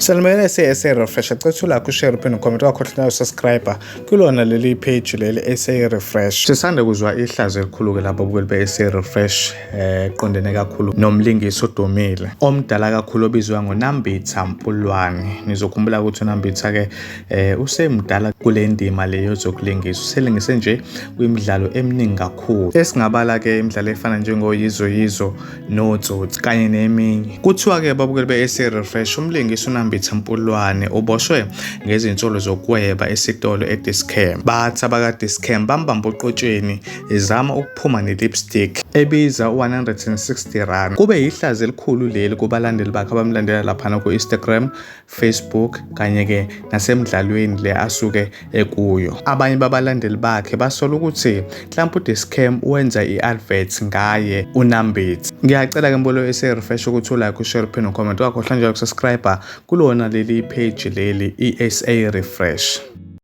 Sanibonani SA Refresh. Cela ulike, ushare, uphinde ucomment, ungakhohlwa usubscribe kulona leli page leli SA Refresh. Sisanda kuzwa ihlazo elikhulu ke labo bukeli be SA Refresh, qondene kakhulu nomlingisi odumile omdala kakhulu obizwa ngoNambitha Mpulwane. Nizokhumbula ukuthi uNambitha ke usemdala kule ndima leyo zokulingisa. Uselingise nje kwimidlalo eminingi kakhulu. Esingabala ke imidlalo efana njengoYizo Yizo noTsotsi kanye neminye. Kuthiwa-ke ababukeli be-SA Refresh, umlingisi uNambitha Mpulwane uboshwe ngezinsolo zokweba esitolo eDischem. Bathi abakaDischem bambamba oqotsheni ezama ukuphuma ne-lipstick ebiza u-R160. Kube yihlazo elikhulu leli kubalandeli bakhe abamlandela laphana ku-Instagram, Facebook kanye-ke nasemidlalweni le asuke ekuyo. Abanye babalandeli bakhe basola ukuthi mhlawumbe uDischem wenza i-advert ngaye uNambitha. Ngiyacela ke mbolo ese-refresh ukuthi ulike, ushare, uphinde ucomment, ungakhohlwa njalo ukusubscribe kulona leli page leli i-SA Refresh.